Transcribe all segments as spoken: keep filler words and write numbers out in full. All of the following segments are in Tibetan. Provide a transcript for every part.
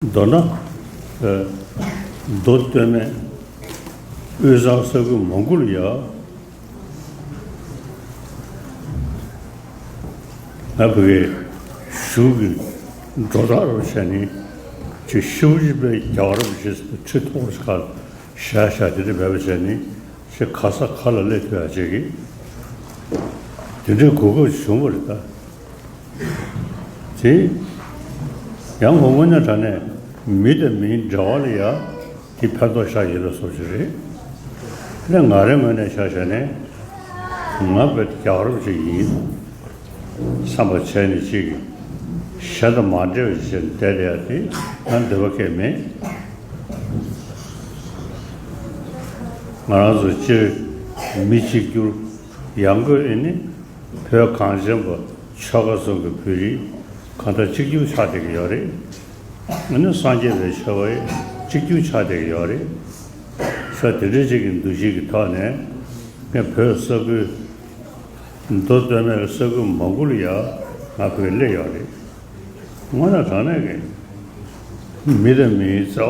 མདོར་ན། ཨ། མདོ་སྟོད་སྨད་དབུས་གཙང་ས་ཁུལ་མང་པོ་ལ་ཡ། ང་བོད་ཀྱི་གཞུང་གི་འགྲོ་སྟངས་རུ་བྱས་ནས་ཅིག་ཤུགས་ཀྱིས་པའི་རྒྱལ་བ་རིན་པོ་ཆེ་ཁྲི་ཐོག་ཁ་བཞག་བཞག་དེ་འདྲ་འབད་པ་བྱས་ནས་ཅིག་ག་ས་ག་ལ་སླེབས་ཐུབ་ཡ་ཅིག་གི་དེ་འདྲའི་གོ་སྐབས་བྱུང་བ་རེད་ད། དེ་ཡང་ངོ་དངོས་གནས་དྲང་གནས་མི་དང་མིའི་འབྲེལ་བ་ལ་ཡ་དེ་ཕན་ཐོགས་ཤ་ཡོད་པའི་བཟོ་ཅིག་རེད། ཨ་ནི་ང་རའི་ངོས་ནས་ཆ་བཞག་ནས་ང་བོད་རྒྱལ་བ་རིན་པོ་ཆེ་ཡིན། བསམ་པ་བྱས་ནས་ཅིག་གཞན་དང་མ་འབྲེལ་བ་ཞིག་བྱས་ནས་བསྡད་བསྡད་ཡ་དེ་ང་འདོད་པ་གང་ཡང་མེད། ང་རང་ཚོ་སྤྱིར་མི་གཅིག་གྱུར་ཡང་སྒོས་ཨེ་ནི་བོད་གངས་ཅན་པ་ཆོལ་ཁ་གསུམ་གྱི་བོད་རིགས་གང་ལྟར་གཅིག་གྱུར་ཆགས་བསྡད་ཀྱི་ཡོད་རེད། ཨ་ནི་སངས་རྒྱས་པའི་ཆོས་པ་ཡང་གཅིག་གྱུར་ཆགས་བསྡད་ཀྱི་ཡོད་རེད། ས་དེ་འདྲ་ཅིག་གི་འདུ་ཤེས་ཀྱི་ཐོག་ནས་ངས་བོད་ས་ཁུལ་མདོ་སྟོད་སྨད་ཀྱི་ས་ཁུལ་མང་པོ་ལ་ཡ་ང་བོད་སླེབས་ཡོད་རེད། དངོས་གནས་དྲང་གནས་ཀྱི་མི་དང་མིའི་རྩ་བ།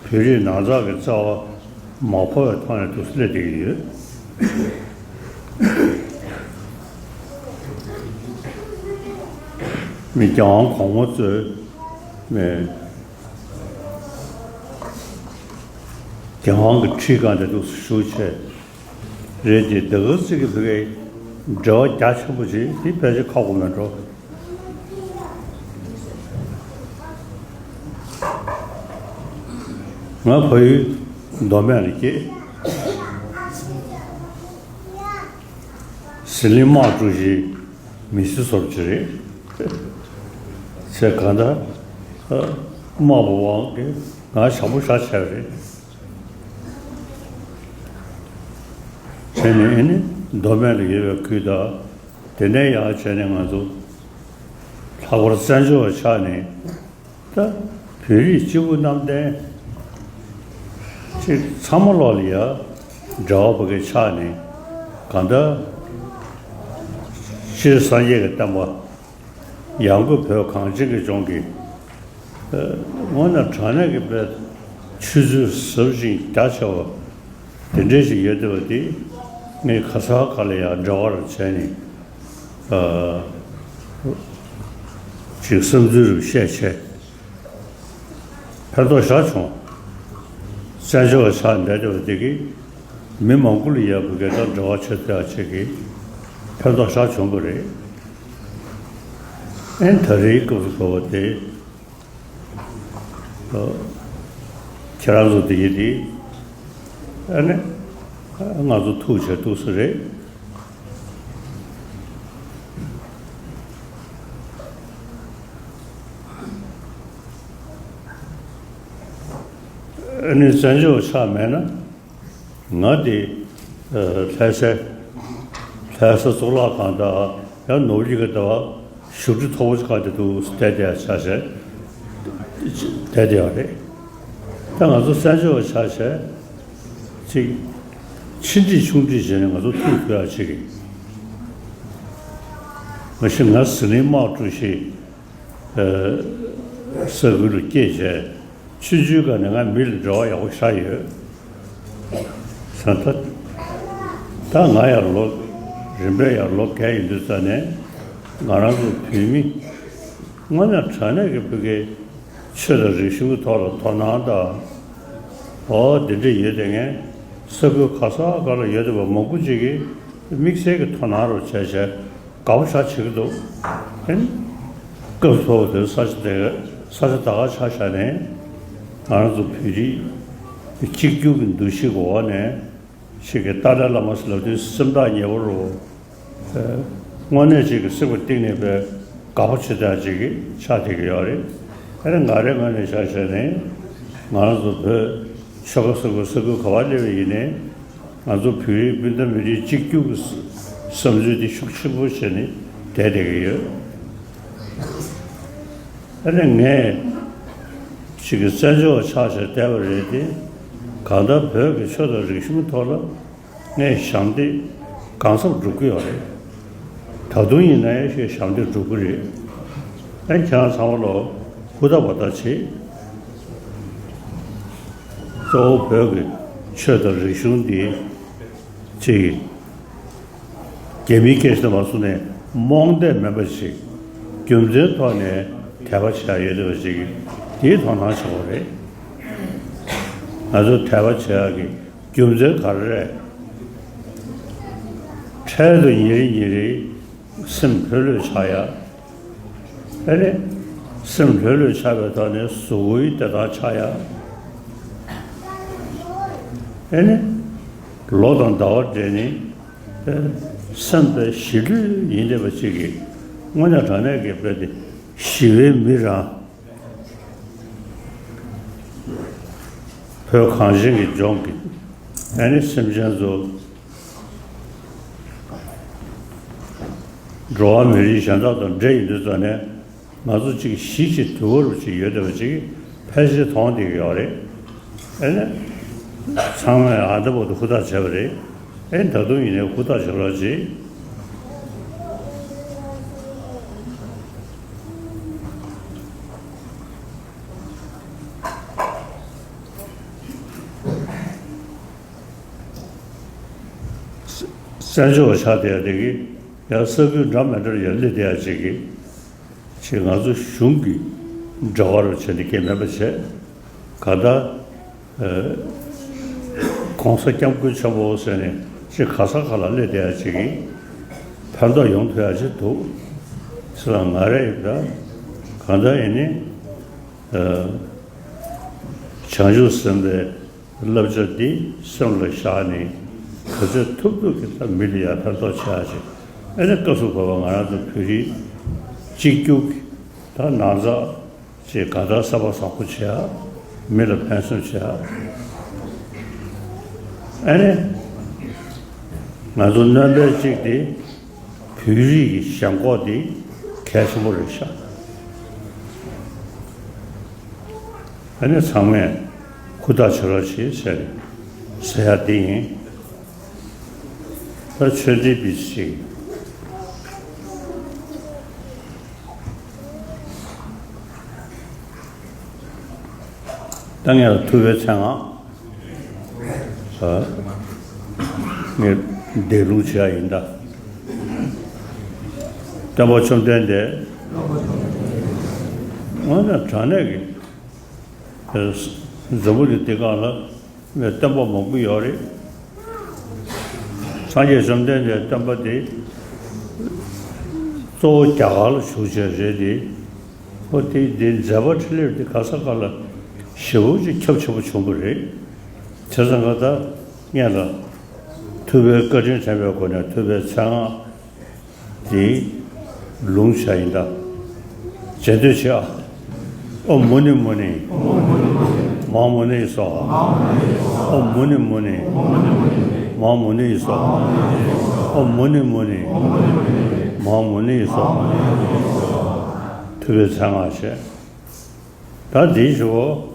བོད་རིགས་ནང་ཚགས་ཀྱི་རྩ་བ་མ་བོར་བའི་ཐོག་ནས་འདུག་སེ་སླེབས་བསྡད་ཀྱི་ཡོད། མི་རྒྱལ་དབང་གོང་མ་གཙོས་མི་རྒྱལ་དབང་གི་ཁྲི་སྒང་དེ་འདུག་སེ་བཞུགས་བྱས་རེད་དེ། ད་ག་ཙིག་གི་བོད་ཀྱི་འབྲེལ་བ་རྒྱ་ཆེན་པོ་ཅིག་དེ་ཕལ་ཆེར་ཁག་པོ་མེད་འགྲོ། ང་ཕ་ཡུལ་མདོ་སྨད་ལ་སྐྱེས། ཟི་ལིང་དམག་གྲུ་བཞིའི་མི་སེར་ཟུར་ཅིག་རེད། ཚེ་གང་ལྟར་དམག་དཔུང་དབང་གིས་ང་བྱམས་པོ་ཞེ་དྲག་བྱས་པ་རེད། བྱས་ནས་ཨ་ནི་མདོ་སྨད་ལ་ཡོད་པའི་ཁུལ་དང་། དེ་ནས་ཡང་བྱས་ནས་ང་ཚོ་ལྷག་པར་བཙན་བྱོལ་བ་ཆགས་ནས་ད་བོད་རིགས་སྐྱེས་བུ་གནམ་བསྟན་ཅིག་ཚང་མ་ལོག་ལ་ཡ་འབྲེལ་བ་བོད་སྐད་ཆགས་ནས་གང་ལྟར་སྤྱིར་སངས་རྒྱས་ཀྱི་བསྟན་པ་ཡང་སྒོས་བོད་གངས་ཅན་གྱི་ལྗོངས་ཀྱི་དངོས་གནས་དྲང་གནས་ཀྱི་དཔེ་ཆུ་ཚོད་ཟབ་ཅིང་རྒྱ་ཆེ་བ་དེ་འདྲས་ཞིག་ཡོད་བསྡད་པ་དེ་ངས་ག་ས་ག་ལ་ཡང་འབྲེལ་བ་རུ་བྱས་ནས་ཅིག་བསམ་ཚུལ་རུ་བཤད་བྱས་ཕན་ཐོགས་ཞེ་དྲག་བྱུང་། བཙན་བྱོལ་བ་ཆགས་བསྡད་བསྡད་པ་དེ་གིས་མི་མང་པོ་ལ་ཡང་བོད་སྐད་དང་འབྲེལ་བ་བྱེད་ཐུབ་ཡ་ཅིག་གི་ཕན་ཐོགས་ཞེ་དྲག་བྱུང་གི་རེད། ཨེ་ད་རེས་སྐབས་སུ་བབས་པ་དེ། ཁྱེད་རང་ཚོ་དེ་ཡིན་དེ། ཨ་ནི་ང་ཚོ་ཐུག་བྱས་ཐུག་ས་རེད། ཨ་ནི་བཙན་བྱོལ་ཆགས་མེད་ན། ང་དེ་ལྷ་ས་ལྷ་ས་གཙུག་ལག་ཁང་དང་ཡང་ནོར་གླིང་གི་ཟླ་བ་བཞུགས་ཁྲི་མཐོ་པོ་ཆགས་དེ་འདུག་བལྟས་བལྟས་ཆ་བྱས་བལྟས་བལྟས་ཡོད་རེད། ད་ང་ཚོ་བཙན་བྱོལ་བ་ཆ་བྱས་ཅིག་ཆེ་འབྲིང་ཆུང་འབྲིང་བྱས་ནས་ང་ཚོ་ཐུག་ཐུབ་ཡ་ཅིག་གི་མ་གཞི་ང་ཟི་ལིང་དམག་གྲུ་བཞི་ས་ཁུལ་ལ་སྐྱེས་བྱས། ཆུང་ཆུང་སྒང་ནས་ང་མི་ལ་འབྲེལ་བ་ཡག་པོ་ཞེ་དྲག་ཡོད། ད་ལྟ་ད་ང་ཡང་ལོ་རིམ་པས་ཡང་ལོ་རྒས་ཡིན་དུས་ཙ་ནས་ང་རང་ཚོ་བོད་མི་དངོས་གནས་དྲང་གནས་ཀྱི་བོད་སྐད་ཆོས་དང་རིག་གཞུང་གི་ཐོག་ལ་དོ་སྣང་དང་། འོ་དེ་འདྲ་ཡོད་དེ། ངས་ས་ཁུལ་ག་ས་ག་ལ་ཡོད་བསྡད་པ་མང་པོ་ཅིག་གིས་དམིགས་བསལ་གྱི་དོ་སྣང་རུ་བྱས་བྱས་དགའ་པོ་ཞེ་དྲག་བྱེད་ཀྱི་འདུག་ཨེ། སྐབས་སུ་བབས་པ་དེར་ས་ཆ་དེ་ས་ཆ་ད་ག་ཆ་བཞག་ནས་ང་རང་ཚོ་བོད་རིགས་གཅིག་གྱུར་གྱི་འདུ་ཤེས་འོག་ནས་ཅིག་གི་ཏཱ་ལའི་བླ་མ་ཟེར་ལབ་དུས་སེམས་ཐག་ཉེ་བོ་རུ། དངོས་གནས་ཅིག་གི་སེམས་ཀྱི་གཏིང་ནས་དཔེ་དགའ་པོ་བྱེད་ཡག་ཅིག་གི་ཆགས་བསྡད་ཀྱི་ཡོད་རེད། ཨ་ནི་ང་རའི་ངོས་ནས་ཆ་བཞག་ནས་ང་རང་ཚོ་བོད་ཆོལ་ཁ་གསུམ་གྱི་ས་ཁུལ་ག་པར་སླེབས་པ་ཡིན་ནའི། ང་ཚོ་བོད་རིགས་སྤུན་ཟླ་མི་རིགས་གཅིག་གྱུར་གྱི་བསམ་ཚུལ་དེ་ཤུགས་ཆེན་པོ་བྱས་ནས་བསྡད་བསྡད་ཀྱི་ཡོད། ཨ་ནི་ངས་ཅིག་གི་བཙན་བྱོལ་བ་ཆགས་བྱས་བསྡད་པ་རེད་དེ། གང་ལྟར་བོད་ཀྱི་ཆོས་དང་རིག་གཞུང་ཐོག་ལ་ངས་ཞབས་འདེགས་གང་འཚམ་སྒྲུབ་ཀྱི་ཡོད་རེད། ད་དུང་ཡིན་ན་ཡང་ཞེས་ཞབས་འདེགས་སྒྲུབ་ཀྱི་རེད། ཨ་ནི་ཁྱེད་རང་ཚང་མ་ལོ་ཧུར་ཐག་འབད་ཐག་བྱེད། གཙོ་བོ་བོད་ཀྱི་ཆོས་དང་རིག་གཞུང་འདི་ཅིག་རྒྱ་མིའི་སྐད་ཆ་མ་གསུངས་ནས་རྨོངས་དད་མེད་པ་ཞིག་རྒྱུ་མཚན་ཐོག་ནས་དད་པ་བྱེད་ཡ་ཡོད་བསྡད་པ་ཞིག་འདིའི་དོ་སྣང་བྱེད་དགོས་རེད། ང་ཚོ་དད་པ་བྱེད་ཡ་གི་རྒྱུ་མཚན་ག་རེ་རེད། འཕྲལ་དུ་ཉིན་རེ་ཉིན་རེ་སེམས་ལྷོད་ལྷོད་ཆགས་ཡ། ཨེ་ནི། སེམས་ལྷོད་ལྷོད་ཆགས་པའི་ཐོག་ནས་གཟུགས་པོའི་བདེ་ཐང་ཆགས་ཡ། ཨེ་ནི། ལོ་དང་ཟླ་བ་འདྲེས་ནས། ཨེ། སེམས་དཔའ་ཞི་ལྷོད་ཡིན་བསྡད་པ་ཅིག་གིས་དངོས་གནས་དྲང་གནས་ཀྱི་དཔེ་དེ་ཞི་བའི་མི་རང་། བོད་གངས་ཅན་གྱི་ལྗོངས་ཀྱི་ཨེ་ནི་སེམས་ཅན་ཚོ། འགྲོ་བ་མི་རིགས་གཞན་དག་དང་འདྲེས་ཡིན་དུས་ཙང་ནས་ང་ཚོ་གཅིག་གཞིས་བྱེས་དུལ་བ་རུ་གཅིག་ཡོད་བསྡད་པ་ཅིག་ཕལ་ཆེར་མཐོང་བསྡད་ཀྱི་ཡོད་རེད། ཨེ་ནས། ཚང་མས་ཨ་འདྲ་པོ་དུ་ཧུར་ཐག་བྱས་པ་རེད། ཨེ་ད་དུང་ཡིན་ནའི་ཧུར་ཐག་བྱེད་རོགས་གྱིས། བཙན་བྱོལ་བ་ཆགས་བསྡད་ཡ་དེ་གི་ཡང་ས་ཁུལ་འདྲ་མི་འདྲར་ཡང་སླེབས་བསྡད་ཡ་ཅིག་གི་ཅིག་ང་ཚོ་གཞུང་གི་འབྲེལ་བ་རུ་བྱས་ནས་སྐད་མེད་པ་བྱས། གང་ལྟར། ཨ། ༸གོང་ས་༸སྐྱབས་མགོན་ཆེན་པོ་ཟེར་ནས་ཅིག་ག་ས་ག་ལ་སླེབས་བསྡད་ཡ་ཅིག་གི་ཕན་ཐོགས་ཡོང་ཐུབ་ཡ་ཅིག་འདུག་ཟེར་ལ་ང་རེ་ཡིན་ད། གང་ལྟར་ཡིན་ནི། ཨ། བྱང་ཆུབ་སེམས་དཔའི་བསླབ་བྱ་འདི་སེམས་ལ་བཞག་ནས་ག་ཚོད་ཐུབ་ཐུབ་ཀྱིས་ད་མི་ལ་ཡང་ཕན་ཐོགས་བྱེད་ཡ་ཅིག་ཨེ་ནས་སྐབས་སུ་བབ་པ་ང་རང་ཚོ་བོད་རིགས་གཅིག་གྱུར་གྱི་ད་ནང་ཚགས་ཅིག་གང་ལྟར་བསམ་པ་བཟང་པོ་བྱེད་ཡ། མི་ལ་ཕན་སེམས་བྱེད་ཡ། ཨེ་ནས། ང་ཚོ་སྣོན་པའི་གཅིག་དེ་བོད་རིགས་ཀྱི་ཞེན་ཁོག་དེ་གལ་ཆེན་པོ་རེད་ཤག་ཨ་ནི་ཚང་མས་ཧུར་ཐག་བྱེད་རོགས་བྱེད་ཟེར་ཟེར་ཡ་དེ་ཡིན། ད་ཆོས་འབྲེལ་པི་ཅིག་ད་ངས་ལ་ཐུབ་པའི་མཚན་སྔགས། ངས་འདས་ལུང་བྱེད་ཡ་ཡིན་ད། སྟོན་པ་བཅོམ་ལྡན་འདས། དངོས་གནས་དྲང་གནས་ཀྱི། འཛམ་བུ་གླིང་འདི་སྒང་ལ་སྟོན་པ་མང་པོ་ཡོད་རེད། སངས་རྒྱས་བཅོམ་ལྡན་འདས་སྟོན་པ་དེ་གཙོ་བོ་རྒྱ་གར་ལ་བཞུགས་བྱས་རེད་དེ། ཨོ་དེ་དེ་མཛད་པ་འཕྲིན་ལས་དེ་ག་ས་ག་ལ་ཞེ་པོ་ཅིག་ཁྱབ་ཆེ་པོ་བྱུང་བ་རེད། བྱས་ཙང་ག་ད་སྔོན་ལ་ཐུབ་པའི་བཀའ་དྲིན་དྲན་པའི་སྒོ་ནས་ཐུབ་པའི་མཚན་སྔགས་དེ་ལུང་བྱ་ཡིན་ད། རྗེས་ཟློས་བྱེད་ཨ། ཨོཾ་མུ་ནི་མུ་ནི། མ་ཧཱ་མུ་ནི་ཡེ་སྭཱ་ཧཱ། ཨོཾ་མུ་ནི་མུ་ནི། མ་ཧཱ་མུ་ནི་ཡེ་སྭཱ་ཧཱ། ཨོཾ་མུ་ནི་མུ་ནི། མ་ཧཱ་མུ་ནི་ཡེ་སྭཱ་ཧཱ། ཐུབ་པའི་མཚན་སྔགས་བྱས། ད་འདིའི་ཞུ་བོ།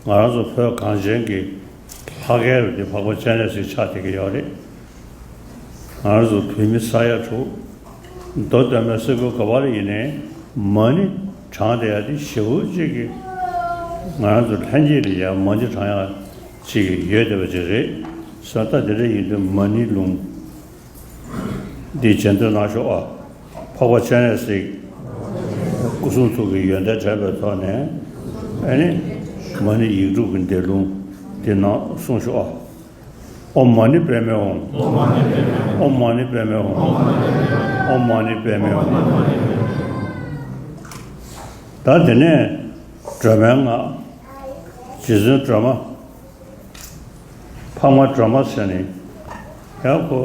ང་རང་ཚོ་བོད་གངས་ཅན་གྱི་ལྷ་སྐལ་རུ་དེ་འཕགས་པ་སྤྱན་རས་གཟིགས་ཆགས་བསྡད་ཀྱི་ཡོད་རེད། ང་རང་ཚོ་བོད་མི་ས་ཡ་དྲུག་མདོ་སྟོད་སྨད་ས་ཁུལ་ག་པར་ཡིན་ནའི་མ་ཎི་བགྲང་བསྡད་ཡ་དེ་ཞེ་པོ་ཅིག་གི། ང་རང་ཚོ་ལྷན་སྐྱེས་ལ་ཡང་མ་ཎི་བགྲང་ཡ་ཅིག་ཡོད་བསྡད་པ་ཅིག་རེད། ས་ད་དེ་འདྲ་ཡིན་དུས་མ་ཎི་ལུང་འདི་རྗེས་ཟློས་གནང་ཤོག་ཨ། འཕགས་པ་སྤྱན་རས་གཟིགས་སྐུ་གསུང་ཐུགས་ཀྱི་ཡོན་ཏན་དྲན་པའི་ཐོག་ནས། ཨ་ནི་མ་ཎི་ཡིག་དྲུག་གི་འདས་ལུང་འདི་ནང་གསུངས་ཤོག་ཨ། ཨོཾ་མ་ཎི་པདྨེ་ཧཱུྃ། ཨོཾ་མ་ཎི་པདྨེ་ཧཱུྃ། ཨོཾ་མ་ཎི་པདྨེ་ཧཱུྃ། ད་དེ་ནས་སྒྲོལ་མའི་སྔགས། རྗེ་བཙུན་སྒྲོལ་མ། འཕགས་མ་སྒྲོལ་མ་ཟེར་ནས་ཡང་ཁོ་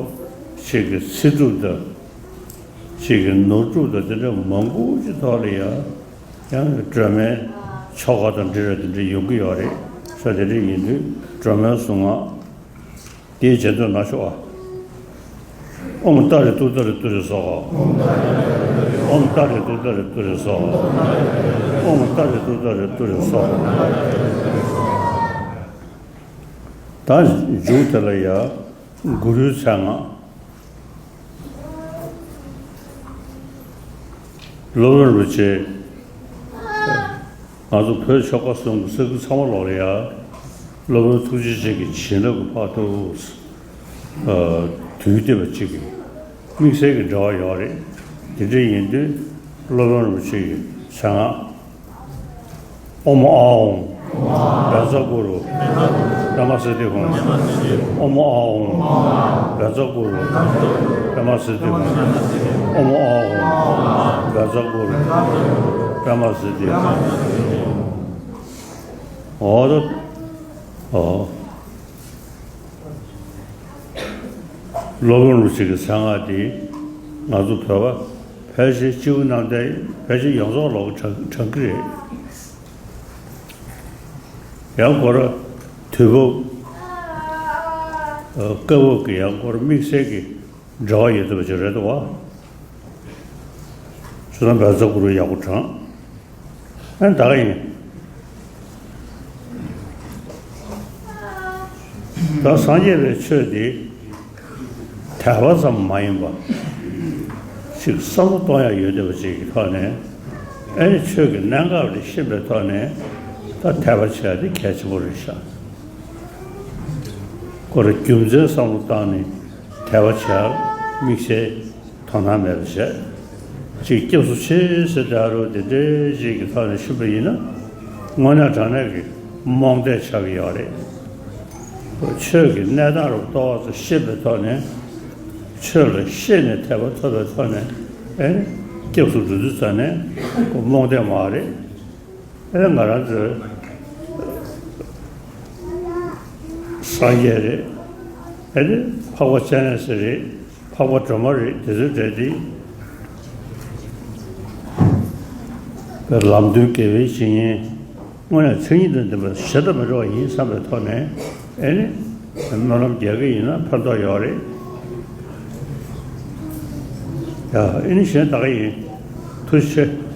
ཅིག་གི་ཚེ་སྒྲུབ་དང་། ཅིག་གི་ནོར་སྒྲུབ་དང་དེ་འདྲ་མང་པོ་ཅིག་ཐོག་ལ་ཡང་ཡང་སྒྲོལ་མའི་ཆོ་ག་དང་འབྲེལ་བ་དེ་འདྲ་ཡོང་གི་ཡོད་རེད། ས་དེ་འདྲ་ཡིན་དུས་སྒྲོལ་མའི་གཟུངས་སྔགས་དེའི་རྗེས་ཟློས་གནང་ཤོག་ཨ། ཨོཾ་ཏཱ་རེ་ཏུཏྟཱ་རེ་ཏུ་རེ་སྭཱ་ཧཱ། ཨོཾ་ཏཱ་རེ་ཏུཏྟཱ་རེ་ཏུ་རེ་སྭཱ་ཧཱ། ཨོཾ་ཏཱ་རེ་ཏུཏྟཱ་རེ་ཏུ་རེ་སྭཱ་ཧཱ། ད་མཇུག་དེ་ལ་ཡ་གུ་རུའི་མཚན་སྔགས། སློབ་དཔོན་རིན་པོ་ཆེ། ང་ཚོ་བོད་ཆོལ་ཁ་གསུམ་གྱི་ས་ཁུལ་ཚང་མ་ལོག་ལ་ཡ། སློབ་དཔོན་ཐུགས་རྗེ་ཅན་གྱི་བྱིན་རླབས་ཀྱི་བར་དུ། ཨ། དུས་འདས་པ་གཅིག་གི་དམིགས་བསལ་གྱི་འབྲེལ་བ་ཡོད་རེད། དེ་འདྲ་ཡིན་དུས་སློབ་དཔོན་རིན་པོ་ཆེ་གི་མཚན་སྔགས། ཨོཾ་ཨཱཿཧཱུྃ་བཛྲ་གུ་རུ་པདྨ་སིདྡྷི་ཧཱུྃ། ཨོཾ་ཨཱཿཧཱུྃ་བཛྲ་གུ་རུ་པདྨ་སིདྡྷི་ཧཱུྃ། ཨོཾ་ཨཱཿཧཱུྃ་བཛྲ་གུ་རུ་པདྨ་སིདྡྷི་ཧཱུྃ། འོ་ད། ཨོ། སློབ་དཔོན་རིན་པོ་ཆེ་གི་མཚན་སྔགས་འདི་ང་ཚོ་བོད་པ་ཕལ་ཆེར་སྤྱི་བོ་གནམ་བསྟན་ཕལ་ཆེར་ཡོངས་རྫོགས་ལ་གྲགས་གྲགས་ཀྱི་རེད། ཡང་སྐོར་དུས་བབ། ཨ། སྐབས་བབ་ཀྱི་ཡང་སྐོར་དམིགས་བསལ་གྱི་འབྲེལ་བ་ཡོད་བསྡད་པ་ཅིག་རེད་འདུག་བ། བྱས་ཙང་བཛྲ་གུ་རུ་ཡག་པོ་དྲངས། ཨ་ནི་ད་ག་ཡིན། ད་སངས་རྒྱས་པའི་ཆོས་འདི་དད་པ་ཙམ་མ་ཡིན་པ། ཅིག་བསམ་བློ་གཏོང་ཡག་ཡོད་བསྡད་པ་ཅིག་གི་ཐོག་ནས། ཨ་ནི་ཆོས་ཀྱི་གནད་འགག་འདི་ཤེས་པའི་ཐོག་ནས་ད་དད་པ་བྱེད་ཡག་འདི་གལ་ཆེན་པོ་རེད་ཤག། ཁོ་རང་རྒྱུ་མཚན་བསམ་བློ་བཏང་ནས་དད་པ་བྱེད་ཡག་དམིགས་བསལ་དོ་སྣང་མེད་པ་བྱས། ཅིག་སྐྱབས་སུ་མཆི་ཟེར་ད་རུང་དེ་འདྲའི་ཞིག་གི་ཐོག་ནས་ཞུས་པ་ཡིན་ན། དངོས་གནས་དྲང་གནས་ཀྱི་རྨོངས་དད་ཆགས་ཀྱི་ཡོད་རེད། ཆོས་ཀྱི་གནས་སྟངས་རུ་ཏོག་ཙམ་ཤེས་པའི་ཐོག་ནས། ཆོས་ལ་ཤེས་ནས་དད་པ་ཐོབ་པའི་ཐོག་ནས། ཨེ། སྐྱབས་སུ་འགྲོ་དུས་ཙ་ནས་ཁོ་རྨོངས་དད་མ་རེད། ཨེ། ང་རང་ཚོའི་སངས་རྒྱས་རེད། ཨེ་ནི་འཕགས་པ་སྤྱན་རས་གཟིགས་རེད། འཕགས་པ་སྒྲོལ་མ་རེད། དེ་ཚོའི་གྲས་དེ་ལམ་སྟོན་དགེ་བའི་བཤེས་གཉེན། དངོས་གནས་མཚན་ཉིད་དང་ལྡན་པ་གཞན་དང་མི་འདྲ་བ་ཡིན་བསམ་པའི་ཐོག་ནས། ཨེ་ནི་སྨོན་ལམ་རྒྱག་གི་ཡིན་ན་ཕན་ཐོགས་ཡོད་རེད། ཡ། ཨེ་ནི་གཞན་ད་ག་ཡིན། ཐུགས་རྗེ་ཆེ།